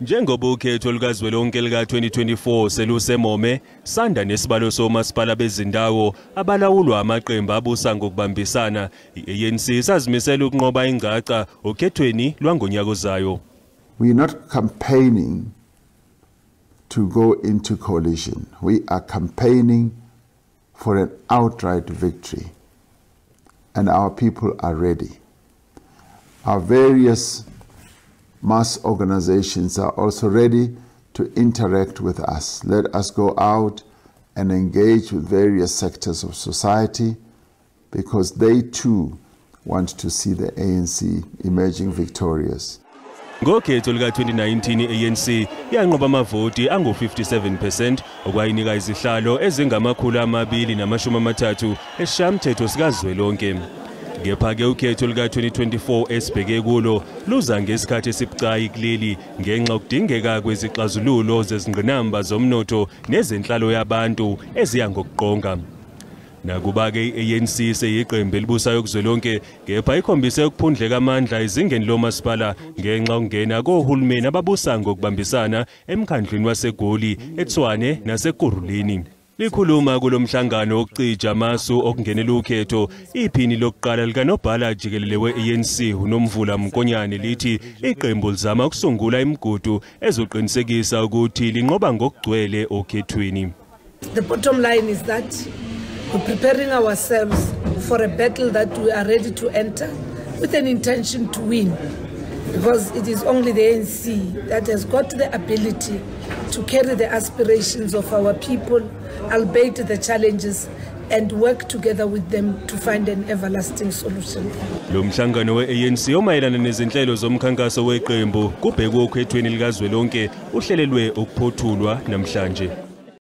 Njengoba ukhetho lukazwelonke lika-2024 selusemome, sanda nesibalo somasipala bezindawo abalawulwa amaqembu abusa ngokubambisana, i-ANC isazimisela ukunqoba ingcaca okhethweni lwangonyaka ozayo. We are not campaigning to go into coalition. We are campaigning for an outright victory. And our people are ready. Our various mass organizations are also ready to interact with us. Let us go out and engage with various sectors of society because they too want to see the ANC emerging victorious. Ngokhetho lika-2019 i-ANC yanqoba amavoti angu-57% okwayinika izihlalo ezingama-230 esishayamthetho sikazwelonke. Kepha-ke ukhetho lika-2024 esibheke kulo luza ngesikhathi esibucayi kuleli ngenxa yokudingeka kwezixazululo zezingqinamba zomnotho nezenhlalo yabantu eziya ngokuqonga. Nakuba-ke i-ANC seyiqembu elibusayo kuzwelonke, kepha ikhombise ukuphundleka amandla ezingeni lomasipala ngenxa yokungena kohulumeni ababusa ngokubambisana emkhandlwini waseGoli, eTshwane naseKurhuleni. Likhuluma kulo mhlangano wokucija amasu okungenela ukhetho, iphini lokuqala likanobhala jikelele we-ANC uNomvula Mkonyane lithi iqembu lizama ukusungula imigudu ezoqinisekisa ukuthi linqoba ngokugcwele okhethweni. The bottom line is that we're preparing ourselves for a battle that we are ready to enter with an intention to win, because it is only the ANC that has got the ability to carry the aspirations of our people, albeit the challenges, and work together with them to find an everlasting solution. Lo mhlangano we-ANC omayelana nezinhlelo zomkhankaso weqembu kubhekwe okhethweni likazwelonke uhlelelwe ukuphothulwa namhlanje.